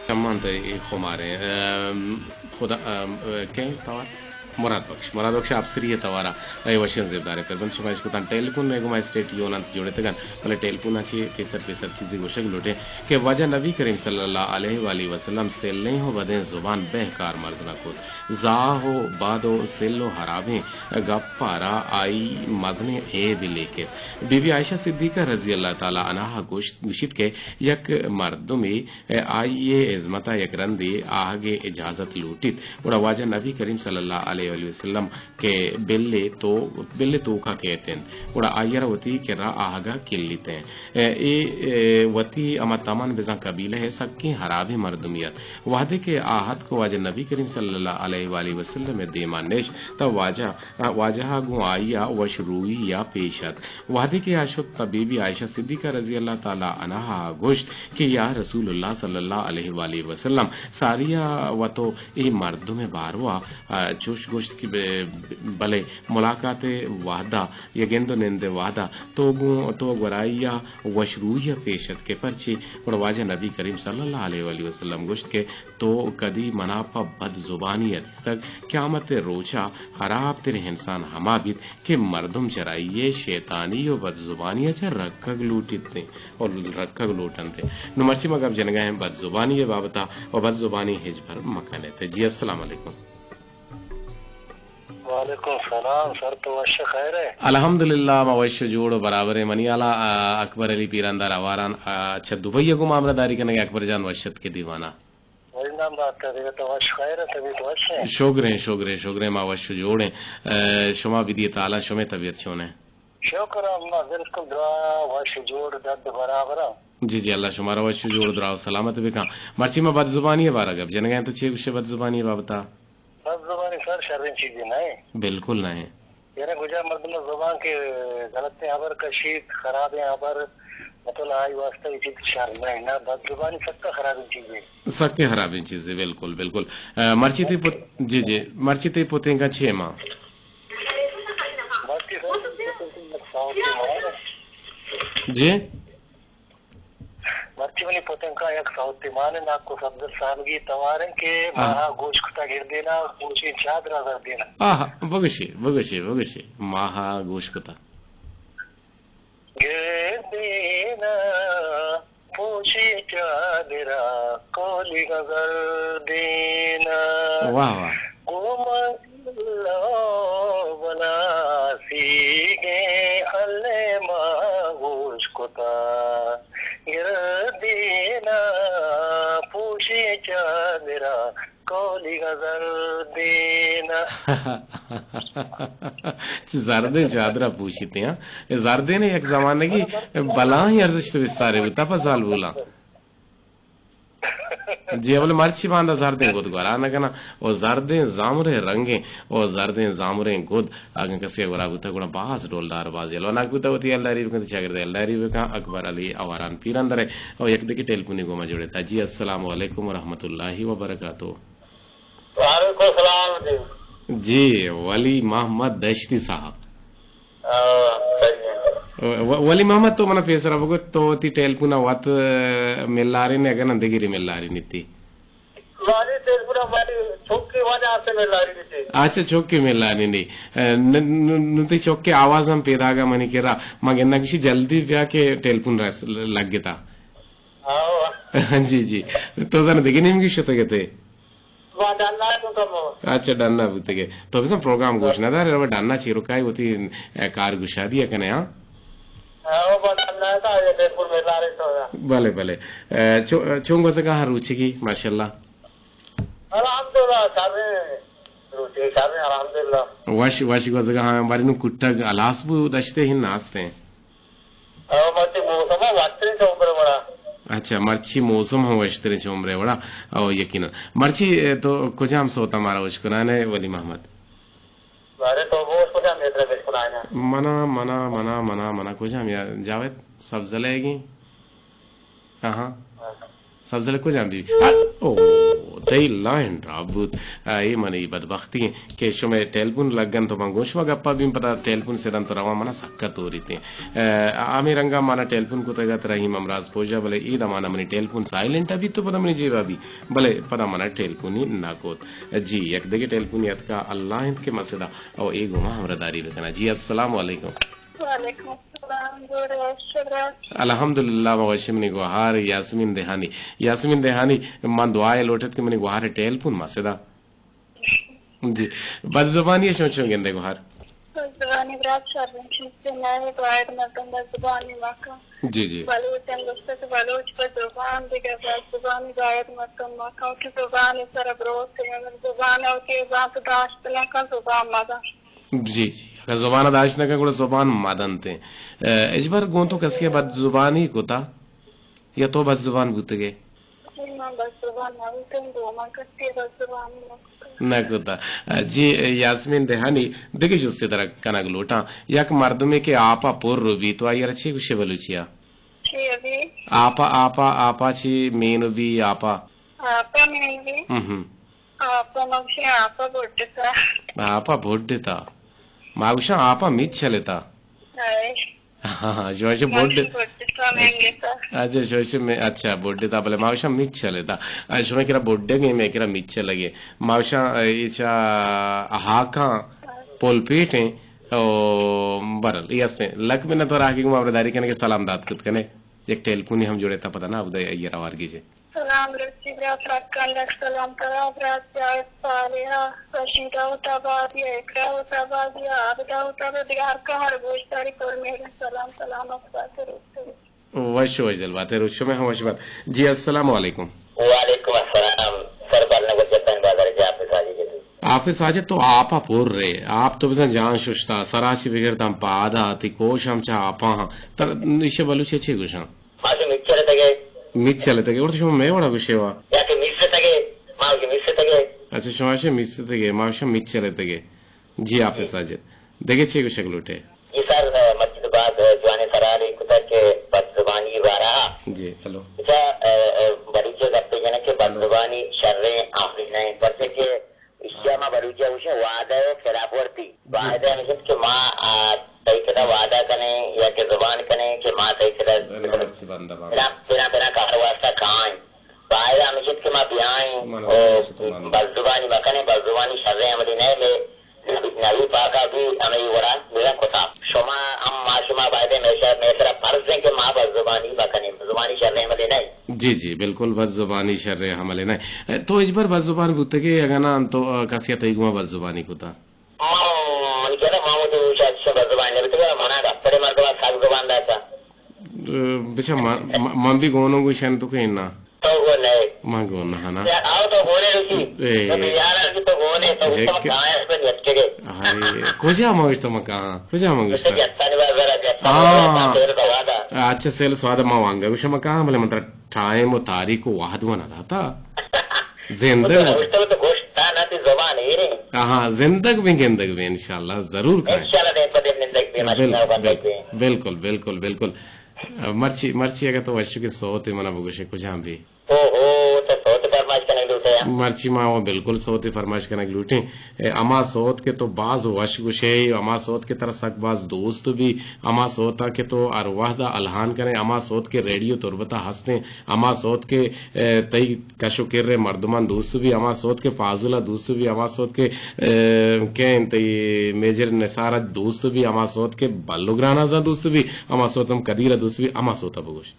چمان تے خماریں۔ اے، خدا، اے، اے، کئے توار؟ مراد بخش۔ مراد بخش آپسری ءِ توارا اے وشیں زیبداریں پر بند شما اشکتاں۔ ٹیلیفون مئے گوما اسٹیٹ یونان جوڑتگن، بلے ٹیلیفون ءَ چہ پیسر پیسر چیزے گوشگ لوٹیں کہ واجہ نبی کریم صلی اللہ علیہ وآلہ وسلم سلیں و بدیں زبان بہ کار مرز نہ کت۔ زاہ و بد و سل و حرابیں گپ ءَ را آئی مزنیں عیبے لیکت۔ بی بی عائشہ صدیقہ رضی اللہ تعالی عنہا گوشت، گوشیت کہ یک مردمے آئی ءِ ہزمت ءَ یک رندے آہگ ءِ اجازت لوٹیت، گڑا واجہ نبی کریم صلی اللہ علیہ وآلہ وسلم کہ بلے تو، بلے توکا کیت انت، گڑا آئی ءَ را وتی کرا آہگ ءَ کلیت انت۔ اے، اے، اے، وتی ہما تمن بزاں قبیلہ ءِ سکیں حرابیں مردمے ات۔ وہدے کہ آ اتک واجہ نبی کریم صلی اللہ علیہ وآلہ وسلم ءِ دیما نشت، تہ واجہ، واجہ ءَ گوں آئی ءَ وش روئی ءَ پیش ات۔ وہدے کہ آ شت، تہ بی بی عائشہ صدیقہ رضی اللہ تعالی عنہا گوشت کہ یا رسول اللہ صلی اللہ علیہ وآلہ وسلم، ساری ءَ وت و اے مردم ءِ باروا، آ، چوش گوشت کہ بے-، بلے ملاقات ءِ وہدا یا گند و نند ءِ وہدا تو گوں، تو گورا آئی ءَ وش روئی ءَ پیش اتکے، پرچے؟ گڑا واجہ نبی کریم صلی اللہ علیہ وآلہ وسلم گوشت کہ تو کدی منا پہ بد زبانی ءَ دیستگ؟ قیامت ءِ روچا حراب تریں انسان ہما بیت کہ مردم چرائی ءِ شیطانی و بد زبانی ءَ چہ رکگ لوٹیت انت و رکگ لوٹنت انت۔ نوں مرچی ما گپ جنگا ایں بد زبانی ءِ بابتا و بد زبانی ہچبر مکنیت۔ جی، السلام علیکم۔ وعلیکم سلام سر، تو وش خیر ئے؟ الحمدللہ، ما وش و جوڑ و برابر ایں۔ منی ہیالا، آ، اکبر علی پیراندار آواران، آ، چہ دبئی ءَ گوں ما ہمراہ داری کنگ ءَ۔ اکبر جان، وش اتکے دیوانا۔ وش نام دات ئے، تو وش خیر ئے، طبیعت وش ئے؟ شگریں، شگریں، شگریں، ما وش و جوڑ ایں۔ آ، شما بدیے تالا، شمے طبیعت چون ئے؟ شکر اللہ، بالکل دعا، وش و جوڑ، درد برابر ایں۔ جی، جی، اللہ شمارا وش و جوڑ، دراہ و سلامت بکن۔ مرچی ما بد زبانی ءِ بارا گپ جنگا ایں، تو چے گوشے بد زبانی ءِ بابتا؟ بد زبانی سر شریں چیزے نہ ایں۔ بالکل نہ ایں۔ یعنی گجا مردم زبان کہ غلطیں ہبر کشیت، خرابیں ہبر، مطلب، آئی واسطہ یہ چیز شر نہ ہے، نہ، بدزبانی سکا خرابیں چیزے۔ سکیں خرابیں چیزے، بالکل، بالکل۔ آ، مرچی تئی پت-، جی، جی، مرچی تئی پتینکاں چھ ماہ؟ مرچی سر، یک سال کے ماہ ہے۔ جی؟ مرچی منی پتینکاں یک سال کے ماہ ہے، ناکو سبزل سالگی توارن کے ہاں۔ ماہا گوش کتا گردینا، گوشی چادرا زردینا۔ آہا، بگشے، بگشے، بگشے، ماہا گوش کتا۔ گردینا پوشی چادرا کولی غزل دینا۔ واہ، واہ۔ گوما بلا سیگے اللہ ما گوش کتا۔ گردینا پوشی چادرا کولی غزل دینا۔ چہ زردیں چادرا پوشیتے ہاں۔ اے زردیں یک زمانگی بلاہیں ارزشت بستارے بوتا پہ زالبولاں۔ جی، اول مرچی باندا زردیں گد گورا نہ کناں۔ او زردیں زامریں رنگیں، او زردیں زامریں گد اگاں کسے گورا بوتا گڑا باز ڈولدار، باز جلواناک بوتا۔ وتی یلداری بکن، چاگرد یلداری بکن۔ اکبر علی آواران پیران درے۔ او یک دگہ ٹیلیفونی گوما جوڑے تا۔ جی، السلام علیکم و رحمت اللہ و برکاتہ۔ وعلیکم السلام جی۔ جی، ولی محمد دشتی صاحب۔ ہاں، صحیح ہے۔ و-، ولی محمد، تو منا پیسرا بگو، تو وتی ٹیلیفون وت ملارین اگن دگری ملارین تی؟ ولی ٹیلیفون ولی چوکی واجہ سے ملارین تی۔ اچھا، چوکی ملارین تی۔ ن-، ن-، نو تی چوکی آواز ہم پیداگا منی کرا۔ ما گنداں کشی جلدی بیا کہ ٹیلیفون رس لگتا۔ ہاں۔ جی، جی۔ تو زن دگہ نیمگی شتگ اتے؟ ما ڈنا تو کمو۔ اچھا، ڈنا بوتگے۔ تو بزن پروگرام گوش نہ دارے، رو ڈنا چیرکائی وتی، اے، کار گشادی کنے، ہاں؟ ہاں، او با ڈنا تا، یہ بالکل میں لارے تو۔ بلے، بلے۔ اے، چو-، چون گوزگا ہر روچگی، ماشاءاللہ۔ الحمدللہ، سارے روچگی، سارے الحمدللہ۔ وش، وش گوزگا ہاں، بارے نو کٹگ الاس بو دشتے ہن ناستے۔ او مرچی موسم ہم وشتریں چہ عمر وڑا۔ اچھا، مرچی موسم ہم وشتریں چہ عمر وڑا۔ او یقیناً۔ مرچی، اے، تو کجام سوتا مارا وش کنانے ولی محمد؟ بارے تو بوش کجام میترا وش کنانے؟ منا، منا، منا، منا، منا کجام یا جاوید سبزلے گی؟ آہاں۔ ہاں۔ سبزل کجام بی؟ آ، او، تئی لائن ڈراپ بوت۔ آ، اے منی بدبختی ایں کہ شمئے ٹیلیفون لگن تو من گوں شما گپا بیم، پدا ٹیلیفون سدن تو رواں منا سکا توریتیں۔ آ، ہمے رنگا منا ٹیلیفون کتگ ات رحیم امراض پوجا، بلے اے دمانا منی ٹیلیفون سائلنٹ بی تو پدا منی جیبا بی، بلے پدا منا ٹیلیفونی نہ کت۔ جی، یک دگہ ٹیلیفونی اتکا، اللہ انت کہ مسدا او اے گوما ہمراہ داری بکنا۔ جی، السلام علیکم۔ وعلیکم السلام، جوڑ ئے، وش ئے برات؟ الحمدللہ، ما وش ایں۔ منی گوہار یاسمین دہانی۔ یاسمین دہانی، من دعائے لوٹت کہ منی گوہار ٹیلیفون ما سدا۔ جی، بد زبانی شما چون گندے گوہار؟ بد زبانی برات شریں چیزے نہ ایں، باید مردم بد زبانی مکن۔ جی، جی۔ بلوچ ہم گوشتہ کہ بلوچ بد زبان دگہ بد زبانی باید مردم مکن، کہ زبان سر بروت، اگر زبان وتی زانت داشت نہ کن، زبان مدن۔ جی، جی۔ اگاں زبان ءَ داشت نہ کن، گڑا زبان مدنت۔ اے، ہچبر گوں تو کسی ءَ بد زبانی کتا یا تو بد زبان بوتگے؟ جی، من بد زبان نہ بوتم، گوں من کسی ءَ بد زبانی نہ کتا۔ نہ کتا۔ جی، یاسمین دہانی، دگہ جستے ترا کنگ لوٹاں۔ یک مردمے کہ آپ ءَ پر بی، تو آئی ءَ را چی گوشے بلوچی ءَ؟ چی ابھی؟ آپ ءَ، آپ ءَ، آپ ءَ چی مین بی، آپ ءَ؟ آپ ءَ مین بی؟ ہم ہم۔ آپ ءَ ما گوشیں، آپ ءَ بڈتا۔ آپ ءَ بڈتا۔ ما گوشاں آپ ءَ میچ چلتا۔ ہائے۔ ہاں، ہاں، شما گوشے ما بڈ-، گوشیں بڈتا، مینگتا۔ اچھا، شما گوشے میں، اچھا، بڈتا، بلے ما گوشاں میچ چلتا۔ اے، شما کرا بڈگے، میں کرا میچ چلگے۔ ما گوشاں، اے، چا ہاکاں پل پیٹیں، او، برل، اے ہستیں۔ لک منت وار آہگی گوں ہبرداری کنے کہ سلام دات کت کنے۔ یک ٹیلیفونی ہم جوڑے تا پتہ نہ، ابدا ایر آوار گیجے۔ سلام رسی برات، رکان لک سلام ترا برات، جاوید صالحہ، رشیدہ ہوت آبادی، اقرا ہوت آبادی، عابدہ ہوت آبادی، ہر کہاں گوشداری پر میرے سلام، سلامت باتے روتے۔ وش وش دل باتے، روچ شمے ہم وش بات۔ جی، السلام علیکم۔ وعلیکم السلام۔ سر بالنا گجتن بازار جا حافظ حاجی کے۔ حافظ حاجی تو آپ پر رے، آپ تو بزن جان ششتا، سراچی بگر تم پادا، تی کوش ہم چا آپا ہاں۔ تر نشے بلوچی چی گوشاں؟ ما گوشیں میچ چلتگے۔ میچ چلتگے، اور تو شما مئے وڑا گوشے وا؟ یا کہ میچ چلتگے، ما گوشیں میچ چلتگے۔ اچھا، شما گوشے میچ چلتگے، ما گوشاں میچ چلتگے۔ جی، حافظ ساجد۔ دگہ چے گوشگ لوٹے؟ جی سر، مسجد بعد جوانیں سرحالے کتگ کہ بد زبانی جی، ہیلو۔ اچھا، اے، اے، بلوچ ءِ گپے جنیں کہ ہیلو۔ بدزبانی شریں عملے نہ انت، پرچہ کہ ایشی ءَ ما بلوچ ءَ گوشیں وعدہ ءِ خلاف ورزی۔ جی۔ وعدہ ہمیش انت کہ ما، آ، تئی کرا وعدہ کنیں یا کہ زبان کنیں کہ ما تئی کرا بلے مرچی بندہ بندہ۔ بنا، بنا، بنا کار واسطہ کائیں۔ وعدہ ہمیش انت کہ ما بیائیں من او ہمیش تو بندہ۔ بدزبانی مکنیں، بدزبانی شریں عملے نہ انت۔ مئے نبی، نبی پاکا بھی ہمے وڑا بزاں کتا۔ شما ہم ما شما باید مئے سرا، مئے سرا فرض انت کہ ما بدزبانی مکنیں، بدزبانی شریں عملے نہ انت۔ جی، جی، بالکل، بدزبانی شریں عملے نہ انت۔ تو ہچبر بدزبان بوتگے اگاں نہ تو، آ، کسی ءَ تئی گوما بدزبانی کتا؟ ما، منی کرا ما تو شاید بدزبانی نہ بوتگا، منا گپڑے مردم سک زبان داتا۔ بچا من، من، من بھی گونوں گوشن تو کہ نا۔ تو گون نہ ئے۔ من گون نہ نا۔ آؤ تو گون ئے روچی۔ اے۔ تو بیار آ کہ تو گون ئے، تو اے گوشت من کہ کہاں ہے، اس میں جتکے گئے۔ ارے، کجا ما گوشت من کہاں؟ کجا ما گوشت؟ جتانی بازار ہے، جتانی ہاں۔ بازار ہے، تیرے تو وعدہ۔ اچھا، سیل سواد ما وانگا گوشت من کہاں، بلے من ترا ٹائم و تاریخ و وہد و نہ داتا۔ زندگ۔ تو گوشت تو گوشت تا نہ تی زبان ایریں۔ ہاں، زندگ بیں، گندگ بیں، انشاءاللہ ضرور کائیں۔ انشاءاللہ دیم پہ دیم نندگ بیں، بل-، ماشاءاللہ بندگ بل-، بیں۔ بالکل، بالکل، بالکل۔ مرچی، مرچی اگاں تو وشکیں سوتے منا بگوشے کجام بی؟ او ہو، تو سوتے فرمائش کنگ لوٹے یا؟ مرچی ما وہ بالکل سوتے فرمائش کنگ لوٹیں۔ اے، ہما سوت کہ تو باز وش گوشے، ہما سوت کہ ترا سک باز دوست بی، ہما سوتا کہ تو ہر وہدا الہان کنے، ہما سوت کہ ریڈیو تربتا ہستیں، ہما سوت کہ، اے، تئی کش و کر مردمان دوست بی، ہما سوت کہ فاضلہ دوست بی، ہما سوت کہ، اے، کہ تئی میجر نثارا دوست بی، ہما سوت کہ بلو گرانا زا دوست بی، ہما سوت ہم قدیرا دوست بی، ہما سوتا بگوش۔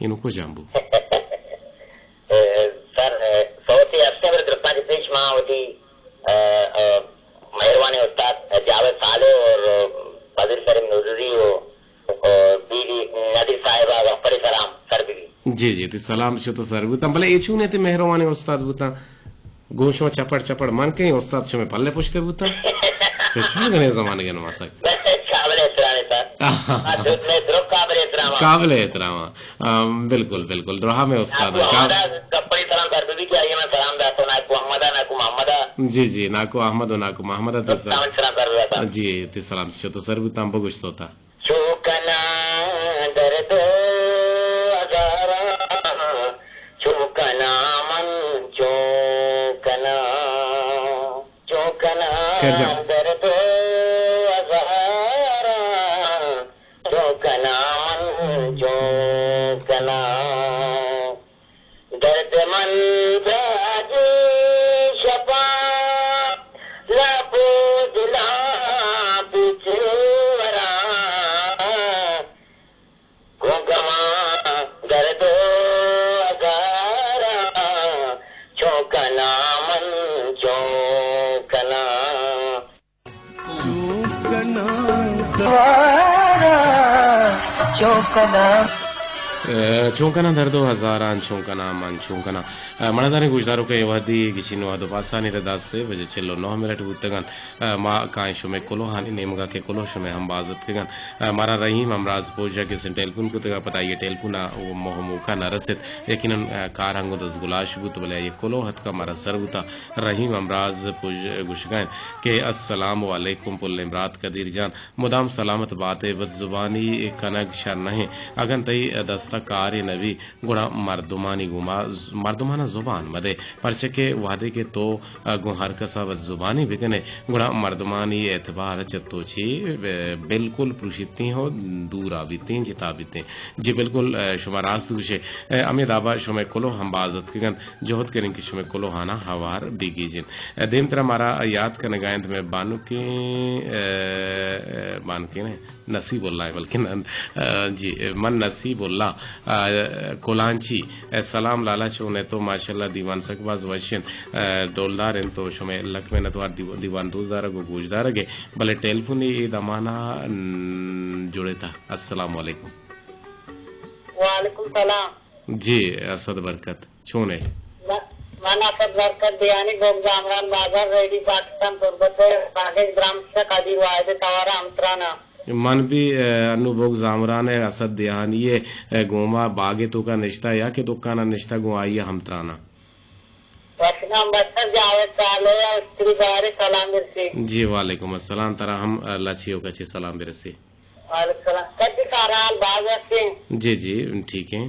اینو کجام بو؟ اے، سر، اے، سوتے ہستے بلے درستاں چہ پیش ما وتی، اے، اے، مہروانیں استاد جاوید صالح اور، اے، فضیل کریم نوزوزی و، اے، بی بی ندیر صاحبہ گپڑے سلام سر بی۔ جی، جی، تی سلام شو تو سر بوتاں، بلے اے چون تی مہروانیں استاد بوتاں؟ گوں شما چپڑ چپڑ من کہیں استاد شمے پلے پشتے بوتاں۔ تو چون گنے زمانگے نماسک؟ قابل احترام ہے سر۔ آہا۔ ہاں، تو میں درو قابل احترام ہوں۔ قابل احترام ہاں۔ آم، بالکل، بالکل۔ درہا میں استاد آپ کو ہاں۔ ہمارا کپڑی سلام کر دو کہ آئیے میں سلام داتا ہوں، ناکو احمد، ناکو محمد۔ جی، جی، ناکو احمد و ناکو محمد۔ تو سلام سر۔ سلام کر دو۔ جی، تی سلام شو تو سر بوتاں بگوش سوتا۔ چو کناں درد و ازاراں، چو کناں من چو کناں، چو کناں خیر جان۔ درد و ازاراں، چو کناں من چو کناں۔ درد من دراجیں شپاں، لاپ و دلاں پیچ وراں، گوں گماں درد و ازاراں، چون کناں من چون کناں۔ چون کناں؟ اے، چون کناں درد و ہزاراں، چون کناں من، چون کناں؟ اے، مڑاداریں گوشداروکاں، اے وہدی گچین وہد و پاسانی تہ دہ سے بجے چل و نہ منٹ بوتگ انت۔ اے، ما کائیں شمے کلوہانی نیمگا کہ کلوہ شمے ہمباز اتکگ انت۔ اے، مارا رحیم ہمراز پوجا کہ سن ٹیلیفون کتگا، پدا آئی ٹیلیفونا و موہ موقع نہ رست۔ یقیناً، اے، کار ہنگو دزگلاش بوت، بلے آئی کلوہ اتکا مارا سر بوتا۔ رحیم ہمراز پوج گوشگا انت کہ السلام علیکم پلیں برات قدیر جان، مدام سلامت بات ئے، بد زبانی کنگ شر نہ انت۔ اگن تئی دستا کارے نہ بی، گڑا مردمانی گوما، مردمانا زبان مدے، پرچہ کہ وہدے کہ تو گوں ہر کسا بد زبانی بکنے، گڑا مردمانی اعتبار چہ تو چی بالکل پروشیتیں ہو دورا بیتیں، جتا بیتیں۔ جی بالکل، شما راست گوشے۔ ہمے دابا شمئے کلوہ ہم باز اتکگ انت۔ جہد کنیں کہ شمئے کلوہانا ہوار بگیجیں۔ دیمترا مارا یات کنگا انت مئے بانکیں، اے، بانکیں نہ، نصیب اللہ ایں بلکن، اے، جی، من نصیب اللہ، اے، کلانچی، اے، سلام لالا چون ئے تو؟ ماشاءاللہ دیوان سک باز وش انت، اے، ڈولدار انت تو شمئے لک منت وار دیو-، دیوان دوست دارگ و گوش دارگ ئے، بلے ٹیلیفون اے دمانا، ن-، جڑتا۔ السلام علیکم۔ وعلیکم سلام۔ جی، اسد برکت، چون ئے؟ من، من اسد برکت دیانی، بوگ زامران بازار، ریڈیو پاکستان تربت ءِ پاگش برانچ ءِ قدیر واحد ءِ توار ءَ ہمتران آں۔ من بھی، اے، انو بوگ زامران ءِ اسد دیانی ءِ، اے، گوما باگ ءِ توکا نشتہ یا کہ دکان ءَ نشتہ گوں آئی ءَ ہمتران آں۔ وش نام بستر جاوید صالح ءَ استری بارے سلام برسی۔ جی وعلیکم السلام، ترا ہم، اے، لچی و کچی سلام برسی۔ وعلیکم السلام۔ کدی حال باز ہستیں۔ جی، جی، ٹھیک ہیں۔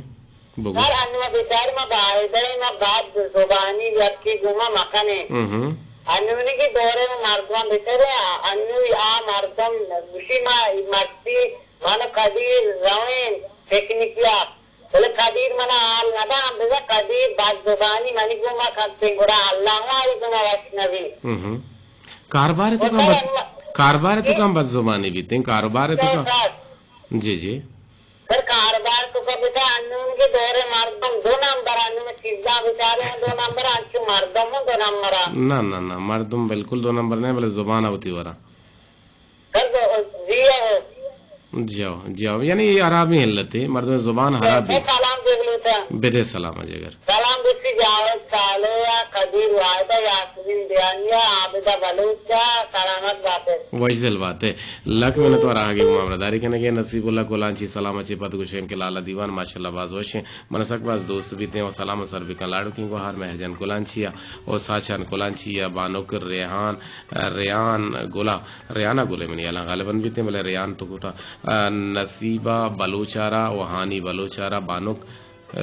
بگو۔ سر، انو بیچار ما باعث ہے، ما بعد زبانی یکی گوما مکنے۔ ہم۔ انونی کی دورے میں مردم بچارے، انو آ مردم گوشی ما مرسی، من قدیر روین پکنکیا۔ بلے قدیر منا حال ندا، ہم بزن قدیر بد زبانی منی گوما کنتے، گڑا اللہ ہوا ای گنا وش نبی۔ ہم۔ کاروبار تو کم بد، کاروبار تو کم بد زبانی بیتے، کاروبار تو کم۔ جی، جی۔ سر، کاروبار تو کا بتا، انون کے دورے مردم دو نمبر، انون چیزاں بیچارے ہیں دو نمبر، انچو مردم ہوں دو نمبر۔ نہ، نہ، نہ، مردم بالکل دو نمبر نہیں، بلے زبان ہوتی ورا۔ سر، جی ہو۔ جی ہو، جی ہو، یعنی یہ حرابی علت ہے، مردم زبان حرابی۔ سلام دیکھ لو تھا۔ بدے سلام جگر۔ سلام دیکھ جاوید سالو یا قدیر واحدہ یا زندیانی ءَ عابدہ بلوچ ءَ سلامت بات ئے۔ وش دل بات ئے۔ لک منت وار آہگے گوں ہمراہداری کنگ ءَ۔ نصیب اللہ کلانچی سلام ءَ چہ پد گوشیں کہ لالا دیوان ماشاءاللہ باز وش ایں۔ من سک باز دوست بیتیں و سلام ءَ سر بکن لاڈوکیں گوہار مہرجان کلانچی ءَ و ساچان کلانچی ءَ بانک ریحان، ریان گلا، ریانا گلے منی یلاں غالباً بیتیں بلے ریان تو کوتا، نصیبہ بلوچ ءَ را و ہانی بلوچ ءَ را بانک ءَ،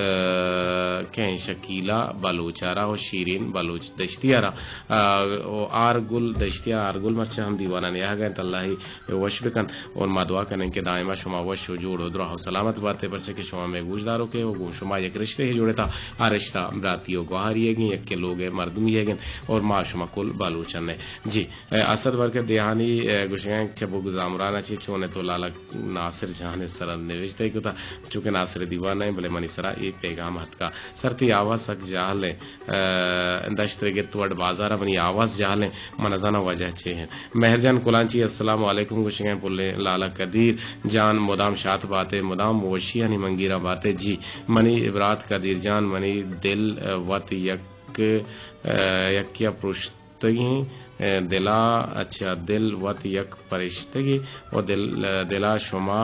کہیں شکیلہ بلوچ ءَ را و شیرین بلوچ دشتی ءَ را، ءَ، و آرگل دشتی ءَ، آرگل مرچاں ہم دیوانانی آہگ ءَ انت، اللہ ءَ وش بکن۔ اور ما دعا کنیں کہ دائما شما وش و جوڑ و دراہ و سلامت بات ئے، پرچہ کہ شما مئے گوشداروک ئے و گوں شما یک رشتے ءَ جوڑتا، آ رشتہ براتی و گوہاری ئیگ انت، یکے لوگ ءِ مردمی ئیگ انت اور ما شما کل بلوچن ئے۔ جی، اے اسد برکت دیہانی، اے، گوشگ ءَ انت چہ بگ زامران ءَ چہ چون ئے تو لالا ناصر جان ءِ سرا نوشتہ کتا، چونکہ ناصر ءِ دیوان نہ ایں، بلے منی سرا اے پیغام اتکا۔ سر تئی آواز سک جہل ایں، ءَ، دشت رگت وڈ بازار ءَ منی آواز جہل ایں، من نزاناں وجہ چے ایں۔ مہر جان کلانچی السلام علیکم گوشگ ءَ ایں، پلیں لالا قدیر جان مدام شات بات ئے، مدام وشیانی منگیراں بات ئے۔ جی، منی برات قدیر جان، منی دل، ءَ، وت یک، ءَ، یکیا پرشت پرشتگیں، ءَ، دلا، اچھا، دل وت یک پرشتگے و دل، دلا شما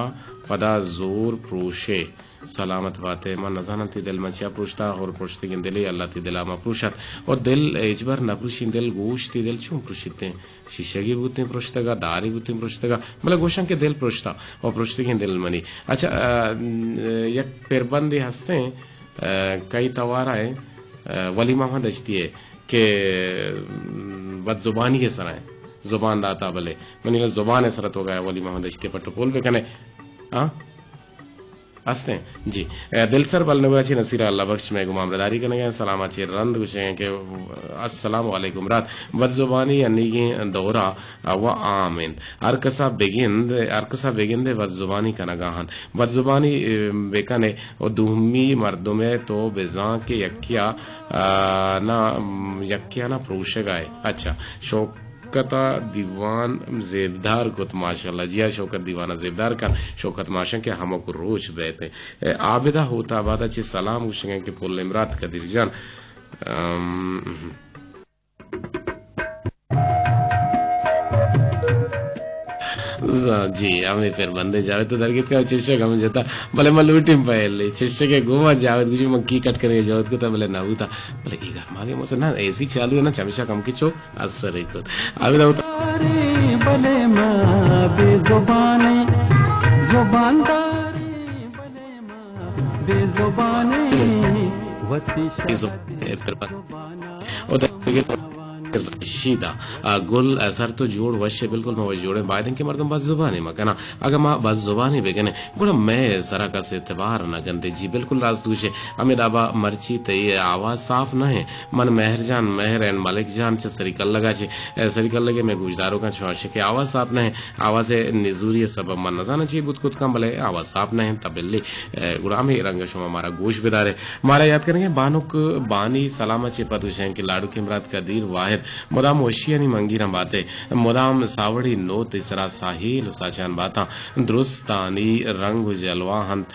پدا زور پروشے۔ سلامت بات ئے۔ من نزاناں تئی دل من چیا پروشتا، ہور پروشتگیں دلے، اللہ تئی دلا مہ پروشت۔ و دل ہچبر نہ پروشیں، دل گوش تئی دل چون پروشیتیں؟ شیشگی بوتیں پروشتگا، داری بوتیں پروشتگا، بلے گوشاں کہ دل پروشتا و پروشتگیں دل منی۔ اچھا، ءَ، یک پربندے ہستیں، ءَ، کئی توارا ایں، ءَ، ولی محمد دشتی ئے۔ کہ، م، بد زبانی ءِ سرا ایں۔ زبان داتا بلے۔ منی بس زبان ءِ سرا تو گیا ولی محمد دشتی پٹ و پول بکنے۔ ہاں؟ ہستیں؟ جی۔ اے، دل سر بل نگورا چی نصیرہ اللہ بخش مئے گوں ہمراہداری کنگ ءَ۔ سلام ءَ چی رند گوشگ ءَ کہ السلام علیکم برات۔ بد زبانی انیگیں دورا و عام انت۔ ہر کسا بگند، ہر کسا بگندے بد زبانی کنگا انت۔ بد زبانی، اے، بکنے و دومی مردمے تو بزاں کہ یکیا، آ، نا، م، یکیا نا پروشگا ئے۔ اچھا، شوکت ءَ دیوان زیبدار کت، ماشاءاللہ۔ جی ہاں، شوکت دیوان ءَ زیبدار کن۔ شوکت ماشاں کہ ہمک روچ بیت۔ اے، عابدہ ہوت آباد ءَ چہ سلام گوشگ ءَ کہ پل امرات قدیر جان۔ ام، ز-، جی، ہمے پر بندے جاوید تو درگیت کا چشک ہم جتا، بلے من لوٹیم پہلے، چشک ءَ گوما جاوید گوشی من کی کٹ کرے جاوید کو تا، بلے نہ ہوتا، بلے ای گھر ماگے موسم نہ، اے سی چالو ہے نا، چمیشا کم کی چو اثر ہی کت۔ ہمے ہوتا۔ بلے ما بے زبانے، زبان داری، بلے ما بے زبانے، وتی شرط اے پر بند۔ زبانا او دگہ رشیدا، آ، گل، آ، سر تو جوڑ وش ئے، بالکل ما وش جوڑیں۔ باید انت کہ مردم بد زبانی مکناں۔ اگاں ما بد زبانی بکنیں، گڑا مئے سرا کس اعتبار نہ کنت۔ جی، بالکل راست گوش ئے۔ ہمے دابا مرچی تئی آواز صاف نہ انت۔ من مہر جان، مہر اینڈ ملک جان چہ سری کلگا چہ، اے، سری کلگے مئے گوشداروکاں شما شکے آواز صاف نہ انت۔ آواز نزوری سبب من نزاناں چی بوت کت کن، بلے آواز صاف نہ انت۔ تبلی، اے، گڑا ہمے رنگ شما مارا گوش بدارے۔ مارا یاد کنگے بانک بانی سلام ءَ چہ پد گوشیں کہ لاڈوکیں برات قدیر واحد مدام وشیانی منگیراں بات ئے، مدام ساوڑی نوت ءِ سرا ساہیل و ساچان باتاں، درستانی رنگ و جلوہ انت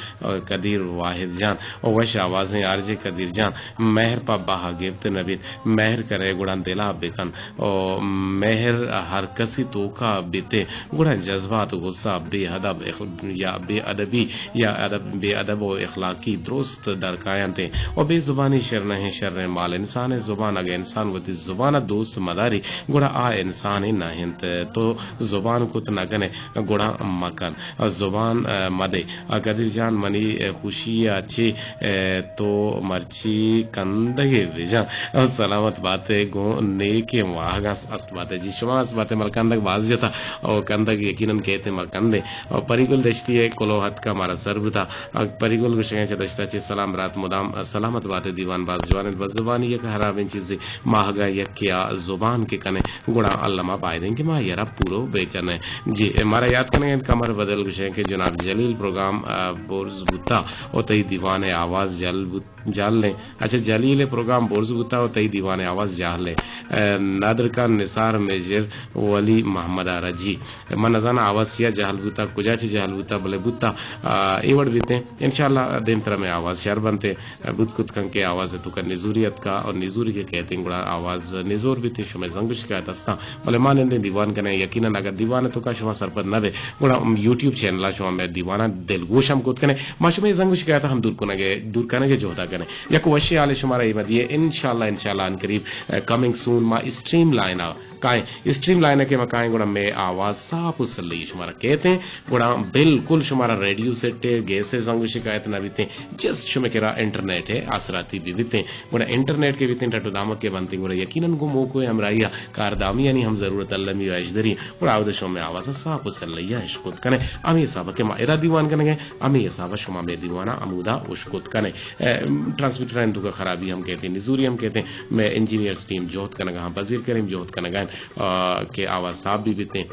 قدیر واحد جان، و وش آوازیں آر جے قدیر جان، مہر پہ بہا گپت نہ بیت، مہر کرے گڑا دلا بکن، و مہر ہر کسی توکا بیتے، گڑا جذبات، غصہ، بے ادب، اخ-، یا بے ادبی یا ادب، بے ادب و اخلاقی درست در کاینت و بے زبانی شر نہ انت، شر مال انسان ءِ زبان۔ اگہ انسان وتی زبان ءَ دوست مداری، گڑا آ انسانے نہ انت۔ تو زبان کت نہ کنے، گڑا مکن۔ زبان، ء، مدے۔ ء، قدیر جان، منی، ء، خوشی ء چے، ء، تو مرچی کندگے بجان۔ ء، سلامت باتے، گوں نیکیں واہگاں است باتے۔ جی، شما است باتے، مر کندگ باز جتا۔ او کندگ یقیناً کہتے ما کندے۔ او پری گل دشتی ء کلوہ اتکا مارا سر بوتا۔ ء، پری گل گوشگیں چہ دشتا چے سلام برات مدام۔ ء، سلامت باتے، دیوان باز جوان انت۔ بد زبانی یک حرابیں چیزے۔ ماہگاں یکے آ زبان کہ کنے، گڑا الما بائدیں کہ ما یرا پورو بکنیں۔ جی، مارا یاد کنگ انت، کمر بدل گوشیں کہ جناب جلیل پروگرام، آ، برز بوتا و تئی دیوان آواز جل بوت، جہل ایں۔ اچھا، جلیل پروگرام برز بوتا و تئی دیوان آواز جہل ایں۔ آ، نادر خان نثار میجر ولی محمد آرا۔ جی، من نزاناں آواز چیا جہل بوتا، کجا چہ جہل بوتا، بلے بوتا، آ، اے وڑ بیتیں۔ انشاءاللہ دیمترا مئے آواز شر بنتیں۔ بوت کت کن کہ آواز ء توکا نزوری اتکا اور نزوری کہ کہتیں گڑا آواز نزور بیتیں، شمئے زنگ و شکایت استاں، بلے ما نندیں دیوان کنیں۔ یقیناً اگر دیوان ء توکا شما سرپد نہ بے، گڑا یوٹیوب چینل ء شما مئے دیواناں دلگوش ہم کت کنے۔ ما شمئے زنگ و شکایت ہم دور کنگ ء، دور کنگ ء جہدا کنیں۔ یک وشیں حالے شمارا اے ما دیے، انشاءاللہ، انشاءاللہ ان قریب، ء، کمنگ سون ما اسٹریم لائن ء کائیں، اسٹریم لائن ء کہ ما کائیں گڑا مئے آواز صاف و سلئی شمارا کہتیں۔ گڑا بالکل شمارا ریڈیو سیٹ ء گیس ء زنگ و شکایت نہ بیتیں، جسٹ شمئے کرا انٹرنیٹ ء آسراتی بہ بیتیں۔ گڑا انٹرنیٹ کہ بیتیں ٹٹ و دامگ کہ بنتیں، گڑا یقیناً گوں موکو ء ہمراہی ء کاردامیانی ہم ضرورت المی و اشدری۔ گڑا اود ء شما مئے آواز ء صاف و سلئی ء اشکت کنے۔ ہمے حساب ء کہ ما ادا دیوان کنگ ء، ہمے حساب ء شما مئے دیوان ء ہمودا اشکت کنے۔ ء، ٹرانسمیٹر ء توکا خرابی ہم کہتیں، نزوری ہم کہتیں۔ مئے انجینئرز ٹیم جہد کنگ ء ہم، بزیر کریم جہد کنگ ء، آ، کہ آواز صاف بہ بیتیں۔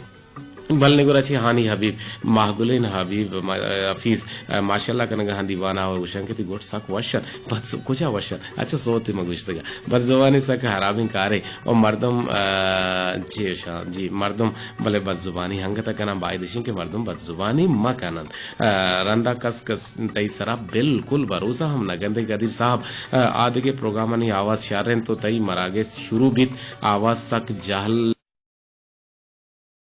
بل نگورا چی ہانی حبیب، ماہ گلین حبیب، ما-، حفیظ، ماشاءاللہ کنگا ہاں دیوانا و گوشن کہ تی گوٹ سک وشن، بس کجا وشن؟ اچھا، سوت ما گوشتگا۔ بد زبانی سک حرابیں کارے و مردم، آ، چی شان، جی، مردم بلے بد زبانی ہنگتا کنن، باید اشیں کہ مردم بد زبانی مکنن۔ آ، رندا کس کس تئی سرا بالکل بھروسہ ہم نہ گندے قدیر صاحب۔ آ، آدگے پروگرامانی آواز شر انت تو تئی مراگش شروع بیت، آواز سک جہل